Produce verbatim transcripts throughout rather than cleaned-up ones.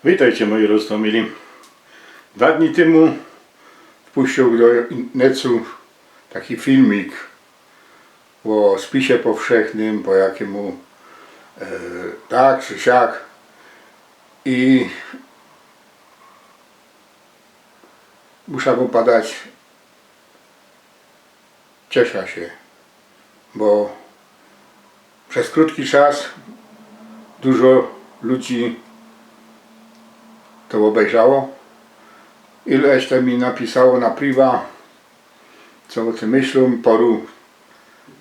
Witejcie, moji roztōmili. Dwa dni tymu wpuściōł do internetu taki filmik ô spisie powszechnym, po jakimu, e, tak czy siak. I musza wōm padać, ciesza sie, bo bez krōtki czas dużo ludzi to ôbejrzało. Ileś tam mi napisało na priwa, co ô tym myślōm. Poru,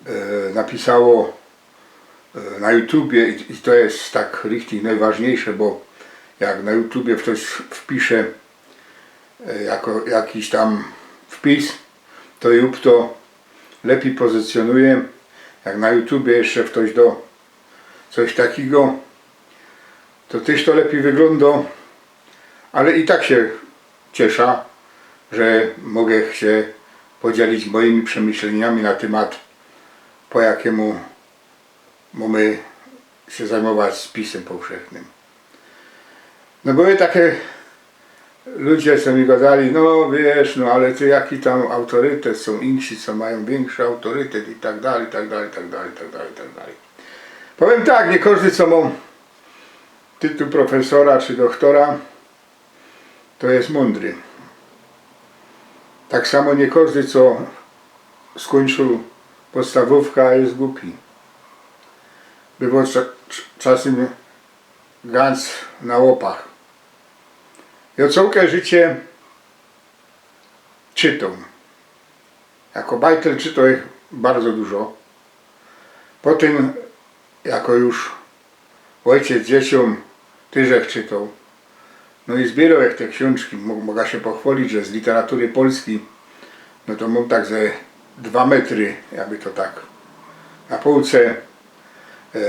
e, napisało, e, na YouTubie i, i to je tak richtig nojważniyjsze, bo jak na YouTubie ftoś wpisze, e, jako jakiś tam wpis, to YouTube to lepij pozycjōnuje. Jak na YouTubie jeszcze ftoś do coś takigo, to tyż to lepij wyglōndo. Ale i tak sie ciesza, że moga sie podzielić mojimi przemyślyniymi na tymat, po jakimu mōmy sie zajmować spisym powszechnym. No bo i take ludzie, co mi godali: „No wiysz, no ale ty, jaki tam autorytet, sōm insi, co majōm wiynkszi autorytet” i tak dalij, i tak dalij, i tak dalij, i tak dalij, i tak dalij. Powiym tak, niy kożdy, co mŏ tytuł profesora czy dochtora, to je mōndry. Tak samo niy kożdy, co skōńczōł podstawōwka, je gupi. Bywa cza-, cz-, czasym ganc na łopach. Jŏ cołke życie czytōm. Jako bajtel czytōm bardzo dużo. Potym, jako już ôjciec dzieciōm, tyż czytōm. No i zbiyrōm te ksiōnżki, mo-, moga sie pochwolić, że z literatury polskij, no to mōm tak ze dwa metry, jakby to tak, na pōłce, e,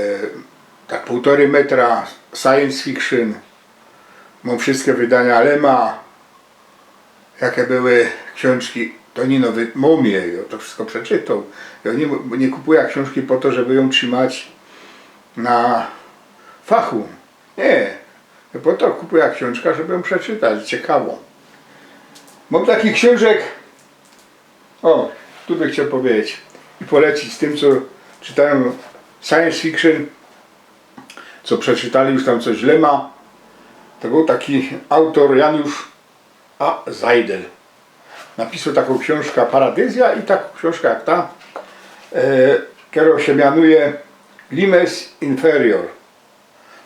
tak pōłtorej metra, science fiction, mōm wszyjske wydania Lema, jake były ksiōnżki, to niy nowy, mōm je, jŏ to wszyjsko przeczytōł. Jŏ niy, niy kupuja ksiōnżki po to, żeby jã trzimać na fachu. Niy. Jŏ po to kupuja ksiōnżka, żeby jã przeczytać. Ciykawŏ. Mōm takich ksiōnżek, ô, tu bych chcioł powiedzieć i polecić tym, co czytajōm science fiction, co przeczytali już tam coś Lema. To bōł taki autor Janusz A. Zajdel. Napisoł takõ ksiōnżka Paradyzja i takõ ksiōnżka jak ta, e, kerŏ sie mianuje Limes Inferior.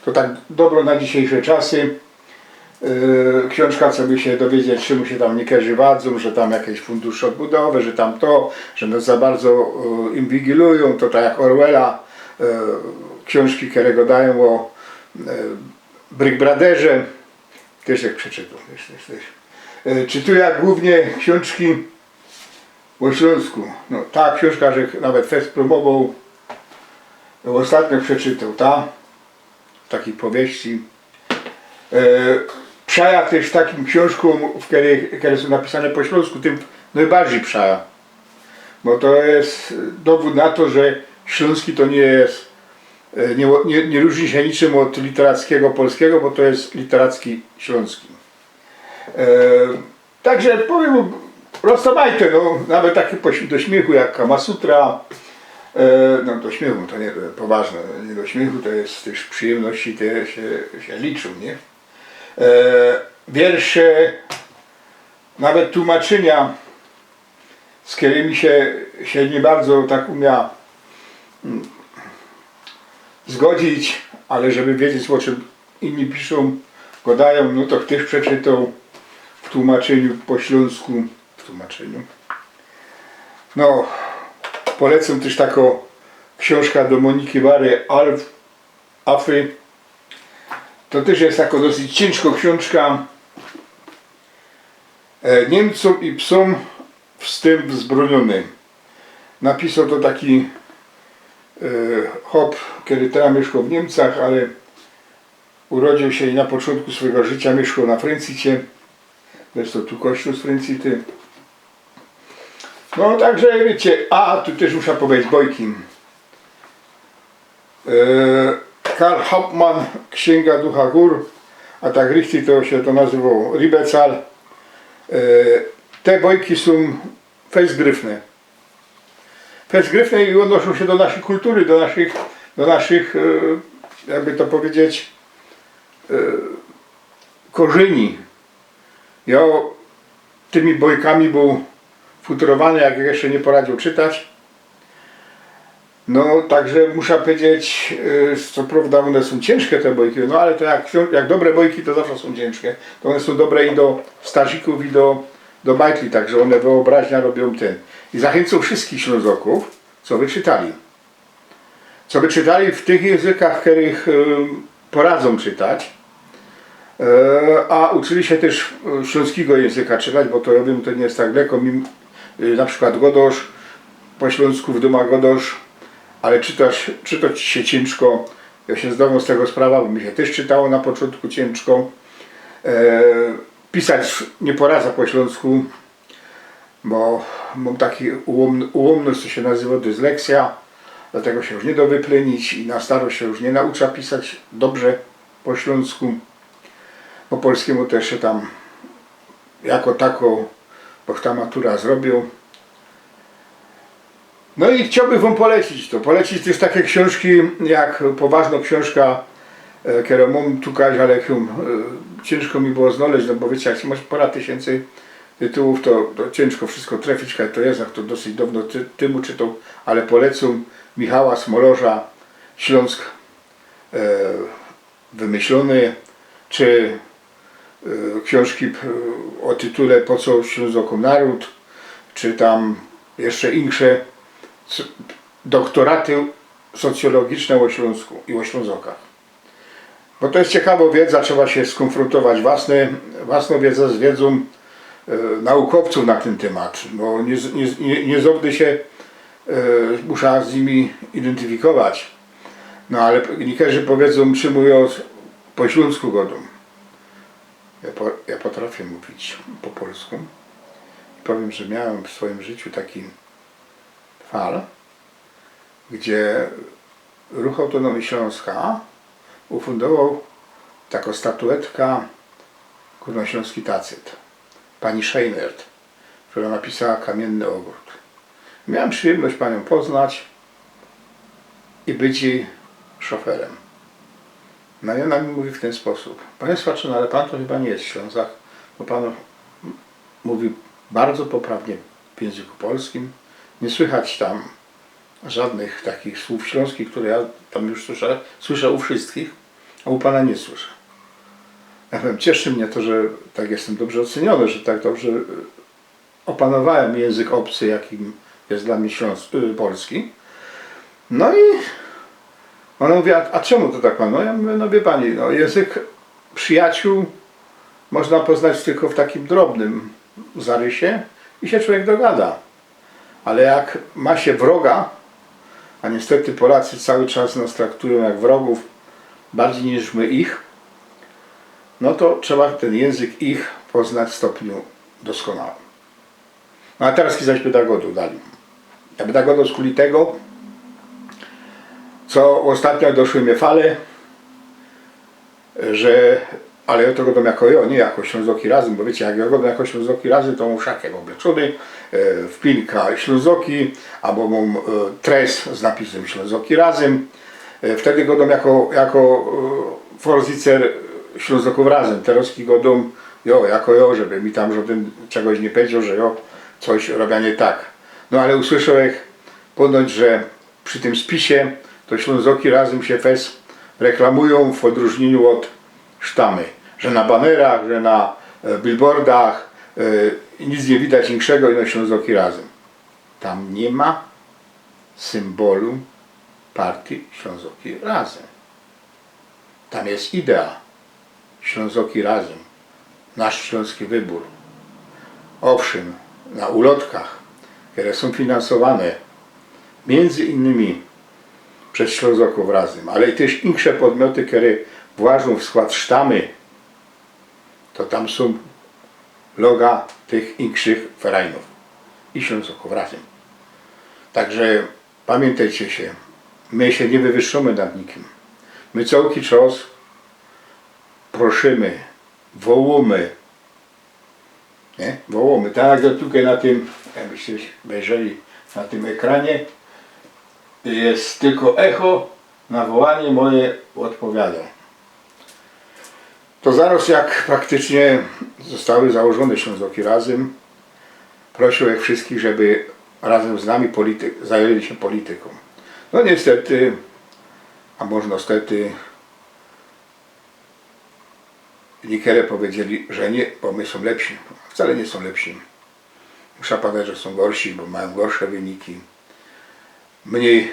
To tak dobro na dzisiejsze czasy. E, ksiōnżka, co by sie dowiedzieć, czymu sie tam niykerzy wadzōm, że tam jakiś fundusz ôdbudowy, że tam to, że nas za bardzo, e, inwigilujōm, to tak jak Orwella, e, ksiōnżki, kere godajōm ô, e, Brick Brotherze. Tyż żech przeczytōł, tyż, tyż, tyż. E, czytuja głōwnie ksiōnżki ô Ślōnsku. No, ta ksiōnżka, żech nawet fest promowoł, ôstatnio przeczytoł, ta, takich powieści. E, przaja tyż takim ksiōnżkōm, w kerych, kere sōm napisane po ślōnsku, tym nojbardzij przaja. Bo to je dowōd na to, że ślōnski to niy je, e, niy, niy, niy rōżni sie niczym ôd literackigo polskigo, bo to je literacki ślōnski. E, tak że powiym, roztōmajte, no, nawet take poś-, do śmiychu jak Kama Sutra, e, no, do śmiychu, to niy, to poważne, niy do śmiychu, to je tyż przijymności, te sie, sie liczōm, niy? E, wiersze, nawet tłumaczynia, z kerymi sie, sie niy bardzo tak umia, mm, zgodzić, ale żeby wiedzieć, ô czym inni piszōm, godajōm, no to tyż przeczytoł w tłumaczyniu po ślōnsku, w tłumaczyniu. No, polecōm tyż takõ ksiōnżka do Moniki Wary, Alf, Afy. To tyż je takŏ dosyć ciynżkŏ ksiōnżka. E, Niymcōm i psōm wstymp wzbrōniōny. Napisoł to taki, e, chop, kery teroz miyszkŏ w Niymcach, ale urodziył sie i na poczōntku swojigo życiŏ miyszkŏ na Fryncity. To je to tu kościōł z Fryncyty. No, tak że wiycie, a, tu tyż musza powiedzieć bojki. E, Karl Hauptmann, Ksiynga Ducha Gōr, a tak richtig to sie to nazywo Ribecal. E, te bojki sōm fest gryfne. Fest gryfne i ôdnoszōm sie do naszyj kultury, do naszych, do naszych, e, jakby to pedzieć, e, korzyni. Jo tymi bojkami bōł futrowany, jak jeszcze niy poradziōł czytać. No, tak że musza pedzieć, e, co prowda ône sōm ciynżke te bojki, no ale to jak, ksiō- jak dobre bojki, to zawsze sōm ciynżke. To ône sōm dobre i do starzikōw, i do, do bajtli, tak że ône wyobraźnia robiōm tyn. I zachyncōm wszyskich Ślōnzokōw, co by czytali. Co by czytali w tych jynzykach, w kerych, e, poradzōm czytać. E, a uczyli sie tyż, e, ślōnskigo jynzyka czytać, bo to, jo wiym, to niy ma tak lekko, mim-, e, na przikłod gŏdŏsz po ślōnsku, w dōma gŏdŏsz, ale czytać, czytać sie ciynżko. Jo sie zdŏwōm z tego sprawa, bo mi sie tyż czytało na poczōntku ciynżko. E, pisać niy poradzã po ślōnsku, bo mōm taki ułōm-, ułōmność, co sie nazywo dysleksjŏ, dlatego sie już niy dŏ wyplynić i na starŏść sie już niy nauczã pisać dobrze po ślōnsku. Po polskimu tyż sie tam jako tako, bo ta matura zrobiōł. No i chciołbych wōm polecić to. Polecić tyż take ksiōnżki, jak poważno ksiōnżka, e, kerõ mōm tukać, ale jã, e, ciynżko mi było znŏleć, no bo wiycie, jak sie mŏ pŏra tysiyncy tytułōw, to, to ciynżko wszysko trefić, kaj to je, jak to dosyć dŏwno ty-, tymu czytōm, ale polecōm Michała Smolŏrza, Ślōnsk, e, wymyślōny, czy, e, ksiōnżki, e, ô tytule „Po co Ślōnzokōm nōrōd”, czy tam jeszcze insze, s-, doktoraty socjologiczne ô Ślōnsku i ô Ślōnzokach. Bo to je ciekawŏ wiedza, trzeba sie skōnfrōntować własne, własnõ wiedzã z wiedzōm, e, naukowcōw na tyn tymat, bo niy z-, niy z-, niy, niy zŏwdy sie, e, musza z nimi idyntywikować. No ale p-, niykerzy powiedzōm, czymu jŏ po ślōnsku gŏdōm. Jŏ po-, jŏ potrafiã mōwić po polsku. I powiym, że miałem w swojim życiu taki fal, gdzie Ruch Autōnōmije Ślōnska ufōndowoł takõ statuetkã gōrnoślōnski tacyt, pani Szejnert, kerŏ napisała „Kamienny ôgrōd”. Miałem przijymność paniōm poznać i być jij szoferym. No i ôna mi mōwi w tyn spōsōb: „Panie Swaczyn, ale pan to chyba niy ma Ślōnzok, bo pan mōwi bardzo poprawnie w jynzyku polskim. Niy słychać tam żŏdnych takich słōw ślōnskich, kere jŏ tam już słyszã, słyszã u wszyskich, a u pana niy słyszã”. Jŏ powiym, cieszy mie to, że tak jestym dobrze ôcyniōny, że tak dobrze, e, ôpanowałem jynzyk ôbcy, jakim je dlŏ mie ślōns-, y, polski. No i ôna mōwi: „A, a czymu to tak pan?” No jŏ mowiã: „No wiy pani, no, jynzyk przijacioł można poznać tylko w takim drobnym zarysie i sie czowiek dogŏdŏ. Ale jak ma sie wroga, a niystety Polacy cały czas nŏs traktujōm jak wrogōw, bardzij niż my ich, no to trzeba tyn jynzyk ich poznać w stopniu doskōnałym”. No a teroz zaś bydã gŏdŏ dalij. Jŏ bydã gŏdŏ skuli tego, co ôstatnio doszły mie fale, że, ale jŏ to gŏdōm jako jŏ, niy jako Ślōnzoki Razym, bo wiycie, jak jŏ gŏdōm jako Ślōnzoki Razym, to mōm szak ôbleczōny, e, w pinka Ślōnzoki, abo mōm, e, tres z napisym Ślōnzoki Razym. E, wtedy gŏdōm jako, jako, e, forzicer Ślōnzokōw Razym. Teroz gŏdōm jŏ, jako jŏ, żeby mi tam żŏdyn czegoś niy powiedzioł, że jŏ coś robiã niy tak. No ale usłyszołech pōnoć, że przi tym spisie to Ślōnzoki Razym sie fest reklamujōm w ôdrōżniyniu ôd sztamy, że na banerach, że na, e, billboardach, e, nic niy widać inkszego, ino Ślōnzoki Razym. Tam niy ma symbolu partyje Ślōnzoki Razym. Tam je idea. Ślōnzoki Razym. Nasz ślōnski wybōr. Ôwszym, na ulotkach, kere sōm finansowane miyndzy innymi bez Ślōnzokōw Razym, ale i tyż insze podmioty, kere włażōm w skłŏd sztamy, to tam sōm loga tych inkszych ferajnōw i Ślōnzokōw Razym. Tak że pamiyntejcie sie, my sie niy wywyższōmy nad nikim. My cołki czas proszymy, wołōmy, nie? Wołōmy. Tak jak tukej na tym, jakbyście wejrzeli na tym ekranie, je tylko echo na wołanie moje ôdpowiadŏ. To zarŏz jak praktycznie zostały założōne Ślōnzoki Razym, prosiōł jak wszystkich, żeby razym z nami polity-, zajęli sie politykōm. No niestety, a może niestety, niekere powiedzieli, że niy, bo my sōm lepsi. Wcale niy sōm lepsi. Musza padać, że sōm gorsi, bo majōm gorsze wyniki. Mniyj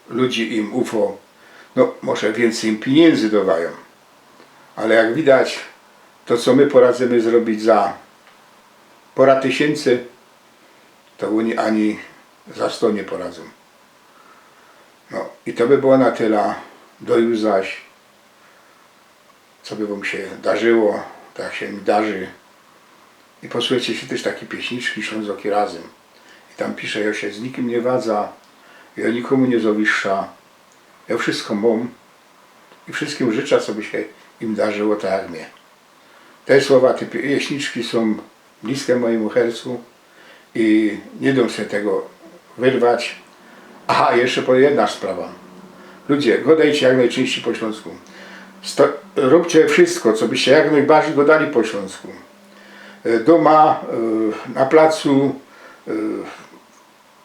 ludzi im ufŏ, no może wiyncyj im piniyndzy dŏwajōm. Ale jak widać, to co my poradzymy zrobić za pora tysiyncy, to ôni ani za sto niy poradzōm. No i to by było na tela. Do już zaś. Co by wōm sie darzyło, tak jak sie mi darzi. I posłuchejcie sie tyż takij pieśniczki Ślōnzoki Razym. I tam pisze: „Jŏ sie z nikim niy wadza, jŏ nikōmu niy zŏwiszcza, jŏ wszystko mōm i wszystkim życzã, co by sie im darzyło tak jak mie”. Te słowa tyj pie-, pieśniczki sōm bliske mojymu sercu i niy dōm sie tego wyrwać. Aha, jeszcze po-, jedna sprawa. Ludzie, gŏdejcie jak nojczynścij po ślōnsku. Sto-, rōbcie wszystko, co byście jak nojbardziyj gŏdali po ślōnsku. E, dōma, e, na placu, e,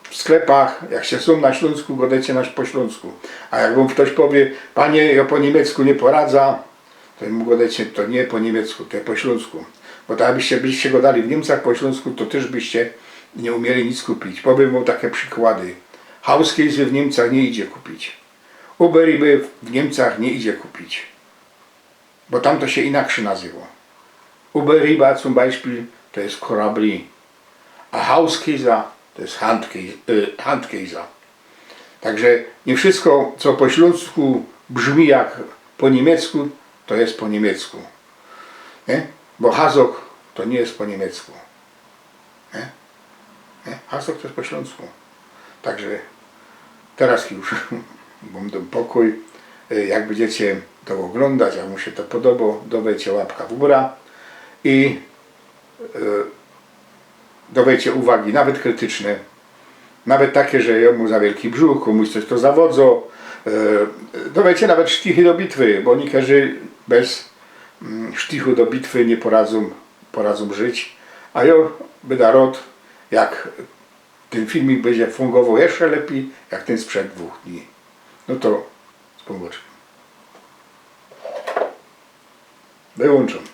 w sklepach, jak sie sōm na Ślōnsku, gŏdejcie naś po ślōnsku. A jak wōm ftoś powie: „Panie, jŏ po niymiecku niy poradzã”, to mu gŏdejcie: „To niy po niymiecku, to po ślōnsku”. Bo tak jakbyście, byście gŏdali w Niymcach po ślōnsku, to tyż byście niy umieli nic kupić. Powiym wōm take przikłady. Hauskäse w Niymcach niy idzie kupić. Uber Eats w Niymcach niy idzie kupić. Bo tam to sie inakszy nazywo. Uber Eats zum Beispiel to je korabli, a Hauskäse to je Handkä-, y, Handkäse. Także niy wszystko, co po ślōnsku brzmi jak po niymiecku, to je po niymiecku. Niy? Bo Hasock to niy je po niymiecku. Niy? Niy? Hasock to je po ślōnsku. Także teroz już wōm dōm pokōj. E, jak bydziecie to ôglōndać, jak wōm sie to podobo, dŏwejcie łapka w gōra i, e, dŏwejcie uwagi, nawet krytyczne, nawet take, że jŏ mōm za wielki brzuch, kōmuś coś to zawodzŏ. E, dŏwejcie nawet sztichy do bitwy, bo niykerzy bez, mm, sztichu do bitwy niy poradzōm, poradzōm żyć. A jŏ byda rŏd, jak tyn filmik bydzie fungowoł jeszcze lepij jak tyn sprzed dwōch dni. No to z Pōnbōczkiym. Wyłōnczōm.